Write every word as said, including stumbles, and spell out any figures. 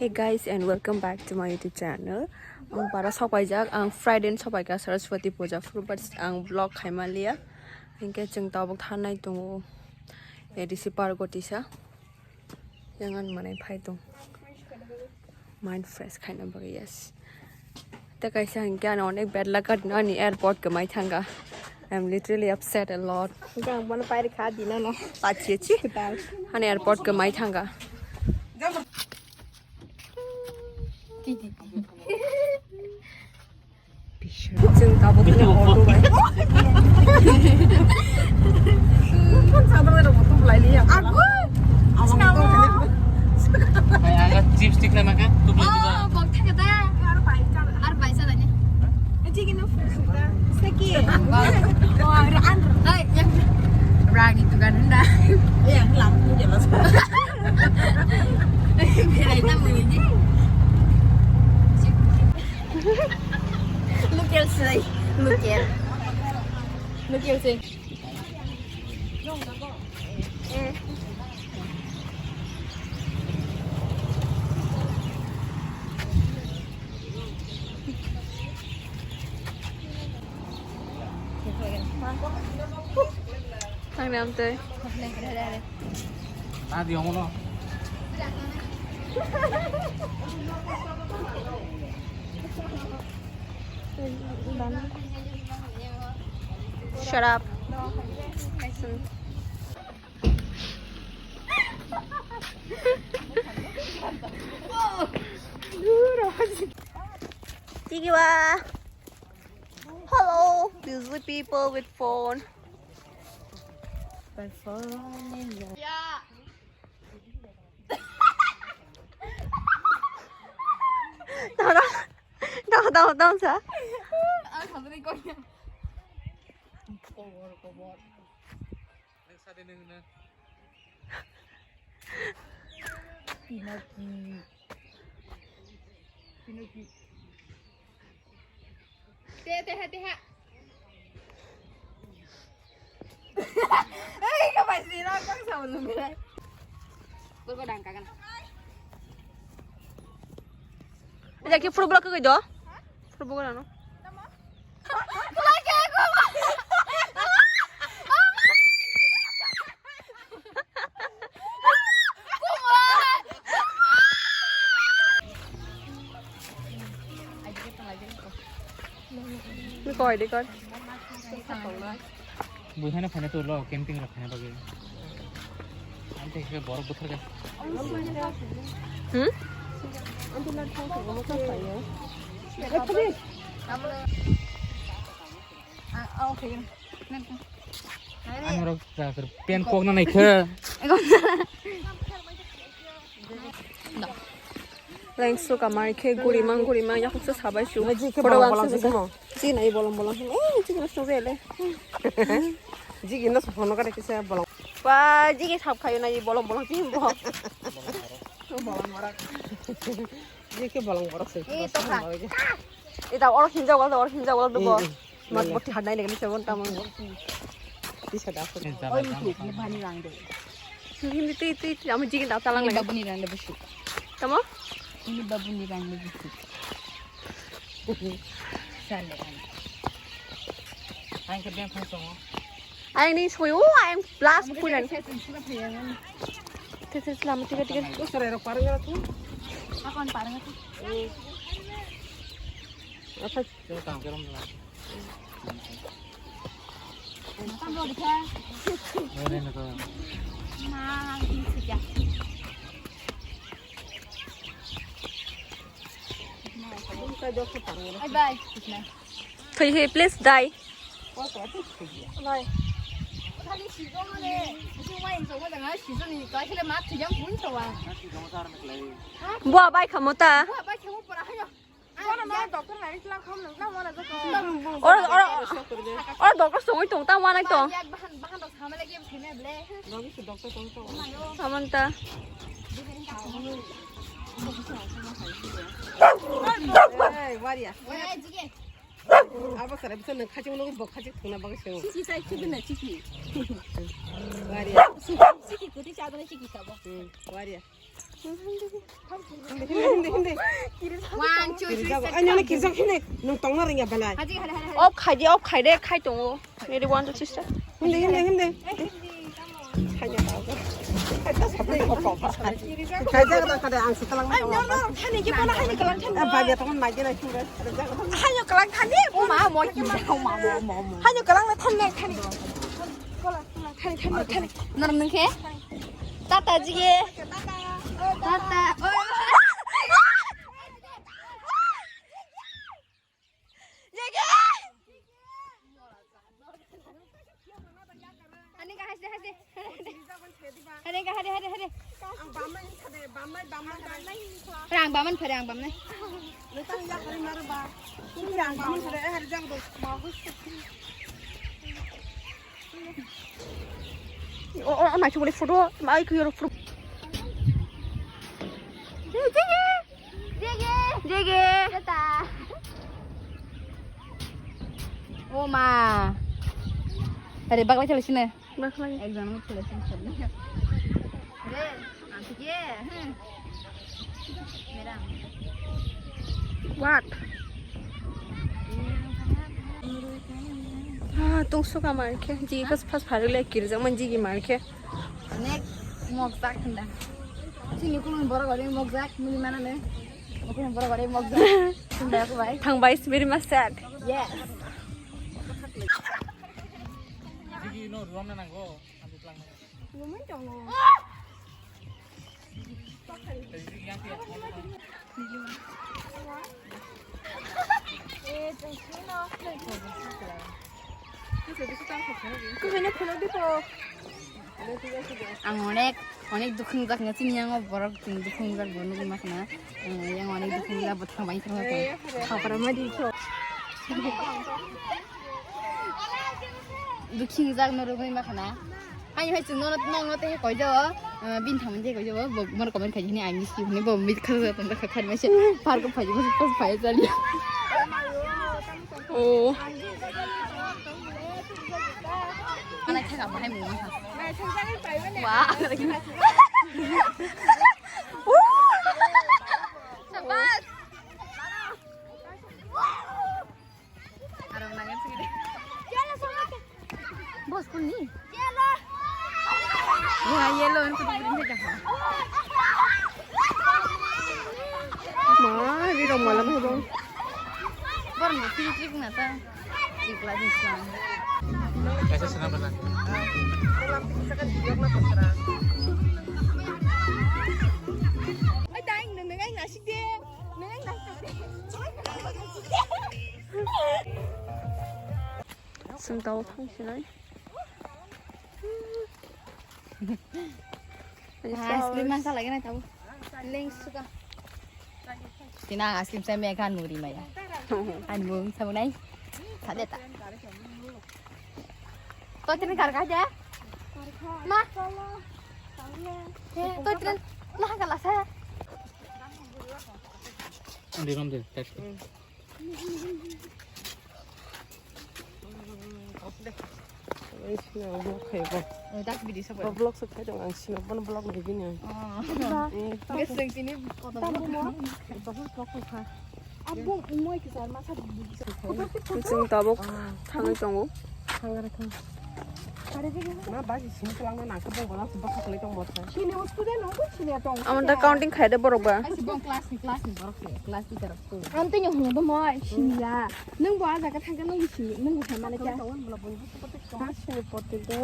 Hey guys, and welcome back to my YouTube channel. Ang para sopaijak, ang Friday ni sopaika Saraswati puja phuru, but ang vlog khaima liya. Hinkhe chwng tabuk thanai tongo A D C park o tisa. Yangan manai phai tong. Mind fresh khaina bagwi, yes. Tei kaisa hinkhe ano onek bad luck, ani airport kwmai thangkha. I'm literally upset a lot. Hinkhe ang bono pairi kha dina no. Pachi chi. Kwtal. Ani airport kwmai thangkha. Chwng tabuk khe auto bai. Phone sabra rok tu belai liya. Aku. Sinamo. Ay, aga chips tik na maka, tu belai juga. Oh, bok thaka ta. Ar bai cha ni. Chigi no fresh ta. Seki. Oh, ar an. Ay, yang ragi tu kan dah. Yang lam tu jelas. Belai ta muni ji. Look here, say. Look here. Look here, say. Ang nam tei. Tadi yang mana? Shut up. Thank you. Hello, busy people with phone. By phone in the... Yeah. Tao, tao, tao, tao, sa. Ang sabi ko niya. Kobor, kobor. Pinaki. Pinaki. Te, te, ha, te, ha. Ei, ka bai si ra, kang sa lu ngai. Ko, ko dang ka kana. Aja ki football ko do? Football ano. Koi di koi. Buhana phane to lo camping rok phane bagwi. Ang te ke borok buthar ga. Hmm? Ang tu lat thang ko mo ka payo. Ah, okay. Ang rok ta pen kok na nai khe. Lengsu kamari khe guri mang guri mang yakuk se sabai su. Ji khe bolong bolong se mo. Ji nai bolong bolong. Eh, ji khe no sube le. Ji khe no sube no kare kisa bolong. Ba, ji khe sab khayo nai bolong bolong ji bo. Bolong bolong. Ji khe bolong borok se. Eh, to kha. Ita oro hinja wal, oro hinja wal dugo. Mat boti hadnai lagi ni sabon tamang. Bisa dah. Oi, itu, ini bani rang deh. Hindi tu, itu, itu, ama jigin tak talang lagi. Ini babu ni rang deh besi. Tamo? Ini babu ni rang deh besi. Sale. Ang ke beng phang songo. Ang ni soyo, ang blast punan. Tes, tes, lama tiga, tiga. Ko sore rok parang tu. Akan parang tu. Apa? Yo tang kerom la. Tam lo dikha. Mere na to. Ma, ang tin sikya. Bye bye. Thwi he, please die. Bye. Bua bai khamo ta. Oro, oro, oro doctor songwi tong ta wanai tong. Samanta. Hey, waria. Abo sara bisa nang khachi mo bo khachi thuna bang se. Chiki sai chiki na chiki. Waria. Chiki kuti chadana chiki sabo. Hmm, waria. Hindi, hindi, hindi. One, two, three, start. Ay, no, no, kirijak hindi. Nwng tongna rwngya belai. Haji, hade, hade, hade. Off khai di, off khai de, khai tongo. Ready, one, two, three, start. Hindi, hindi, hindi. Khaijak da, khaijak da, ang sitalang. Ay, no, no, thani ki pala, thani kalang, thani. Eh, bagya tong nai, nai, thani. Thani kalang, thani. O ma, mo, o ma, mo, mo, mo. Thani kalang, thani, thani. Thani, thani, thani. Nor nung khe? Tata jige. Tata. Jige. Ani ka hasde, hasde. Hade ka, hade, hade, hade. Ang bamnai ni sade, bamnai, bamnai, bamnai ni sa. Rang bamnai, phare ang bamnai. Letang ya kari maro ba. Ang bamnai sade, eh, hari jang do. Bagus. Oh, oh, oh, naisik photo, mai kuyoro photo. Jege, jege, jege. Tata. O ma. Are bagla chale sine. Bagla. Ek jon chale sine. Re, anti ke. Hmm. Mera. What? Ah, tungsuk ama khe. Jigi pas pas pharwi le kirjak man jigi mar khe. Nek mokjak hinda. Sini kulung borok gari mokjak muli mana ne. Kulung borok gari mokjak. Hinda aku bai. Thang bai very much sad. Yes. Jigi no ruam na nango. Ruam na nango. Ang onek, onek dukhu nukjak, chini yango borok chini dukhu nukjak bo nugwi ma khna. Ang yang onek dukhu nukjak bo thang bai thang bai. Khapra ma di kho. Dukhu nukjak no rwgwi ma khna. Ani hai chwng nono, nono tei koi jao, ah, bini thamani tei koi jao, bo, bono comment khai hini, I miss you hini, bo miss kha, kha, kha, kha, kha, kha, park o phai, phai, phai, phai, chali. Oh. Mana kha, kha, hai mung kha. Wah. Sabash. Arang nangin sini deh. Bos kuni. Wah, yellow ini kudu green saja. Ma, ini dong malam ini dong. Bor mau sini trik nata. Trik lagi sekarang. Kaisa senang benar. Ay, dai, nang nang ay nasik deh. Nang ay nasik deh. Sing tau thang sinai. Ice cream masa lagi na tau. Leng suka. Tina ice cream saya makan muri maya. An bung sabu nai. Sade ta. To tini kar kaja? Ma. Eh, to tini nah kala sa. Andi rom de, test. Ang sini ang vlog khai bo. Oh, dak video sa bo. Bo vlog sa khai dong ang sini, bono vlog nai bini. Oh. Eh, guys, ang sini kotor. Tamo mo? Bahut vlog khai. Abong umoi kisar masa video sa khai. Kuching tabuk thangwi tongo. Thangara thang. Ma, bagi sini kelang na nangkhe bong bolang se bwkha kwlai tong bwkha. Sini o student o, sini tong. Amon da counting khai de borok ba. Ai si bong class ni, class ni borok se, class teacher of school. Ang tini hwnwi bo moi sini ya. Nwng bo a jaga thangkhe nwng sini, nwng bo sai mane kya? Ha, sini pote de.